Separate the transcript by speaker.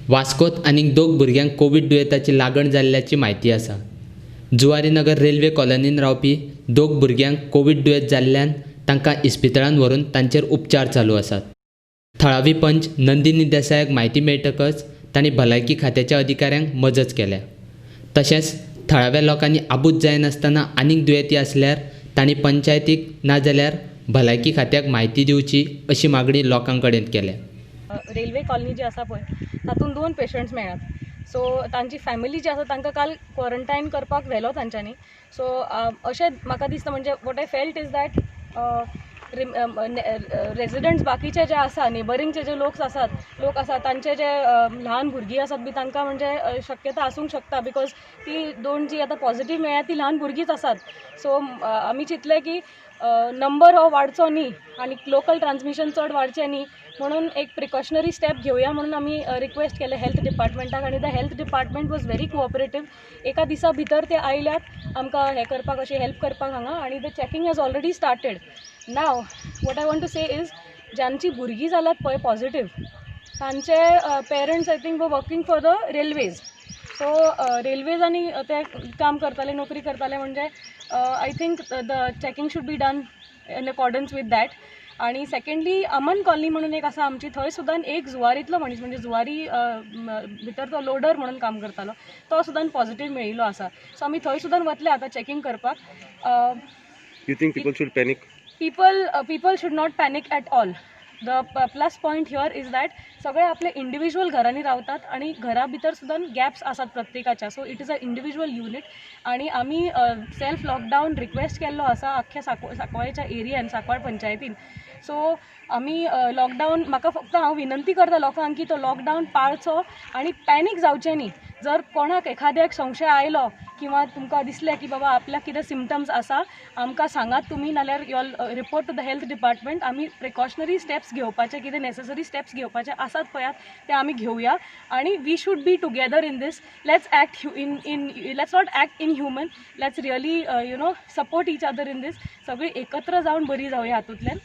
Speaker 1: वास्कोत आनीक दोग भुरग्यांक कोवीड दुयेंताची लागण जाल्ल्याची म्हायती आसा. जुवारी नगर रेल्वे कॉलनीन रावपी दोग भुरग्यांक कोवीड दुयेंत जाल्ल्यान तांकां इस्पितळांत व्हरून तांचेर उपचार चालू आसात. थळावी पंच नंदिनी देसायाक म्हायती मेळटकच तांणी भलायकी खात्याच्या अधिकाऱ्यांक मजत केल्या. तशेंच थळाव्या लोकांनी आबूज जायनासतना आनीक दुयेंती आसल्यार तांणी पंचायतीक नाजाल्यार भलायकी खात्याक म्हायती दिवची अशी मागणी लोकां कडेन केल्या.
Speaker 2: रेल्वे कॉलनी जी आसा पळय, तातूंत दोन पेशंट्स मेळ्ळ्यात. सो तांची फॅमिली जी आसा, तांकां काल क्वॉरंटायन करपाक व्हेलो तांच्यांनी. सो अशें म्हाका दिसता, म्हणजे what I felt is that residents बाकीचे जे आसा, नेबरींगचे जे लोक आसात, तांचे जे ल्हान भुरगीं आसात बी, तांकां म्हणजे शक्यता आसूंक शकता, because ती दोन जी आतां पॉझिटीव मेळ्ळ्या ती ल्हान भुरगींच आसात. सो आमी चिंतलें की नंबर हो वाडचो न्ही आनी लोकल ट्रान्समिशन चड वाडचें न्ही म्हणून एक प्रिकॉशनरी स्टेप घेवया म्हणून आमी रिक्वेस्ट केलें हेल्थ डिपार्टमेंटाक आनी the health department was very cooperative. एका दिसा भितर ते आयल्यात आमकां हें करपाक, अशें हेल्प करपाक हांगा आनी the checking has already started. Now what I want to say is, ज्यांची भुरगीं जाल्यात पळय पॉझिटीव, तांचे parents, I think, were working for the railways. So रेल्वेजांनी ते काम करताले, नोकरी करताले, म्हणजे I think the checking should be done in accordance with that. आणि सेकंडली, अमन कॉलनी म्हणून एक आसा आमची, थंय सुद्दां एक जुवारीतलो मनीस, म्हणजे जुवारी भितर तो लोडर म्हणून काम करतालो, तो सुद्दां पॉझिटीव मेळिल्लो आसा. सो आमी थंय सुद्दां वतले आतां चॅकींग करपाक.
Speaker 3: You think people should panic?
Speaker 2: People should not panic at all. The plus point here is that सगळे आपले इंडिव्हिज्युअल घरांनी रावतात आणि घरा भितर सुद्दां गॅप्स आसात प्रत्येकाच्या. So it is a individual unit आणि आमी सेल्फ लॉकडावन रिक्वेस्ट केल्लो आसा अख्ख्या सांकवाळच्या एरियान, सांकवाळ पंचायतीन. सो आमी लॉकडावन, म्हाका फक्त हांव विनंती करता लोकांक की तो लॉकडावन पाळचो आनी पॅनीक जावचें न्ही. जर कोणाक एखाद्याक संशय आयलो किंवा तुमकां दिसलें की बाबा आपल्याक कितें सिमटम्स आसा, आमकां सांगात तुमी, नाल्यार you'll report to the health department. आमी प्रिकॉशनरी स्टेप्स घेवपाचे, कितें नेसेसरी स्टेप्स घेवपाचे आसात पळयात, ते आमी घेवया आनी we should be together in this. Let's not act inhuman. Let's really support each other in this. सगळीं एकत्र जावन बरी जावया हातूंतल्यान.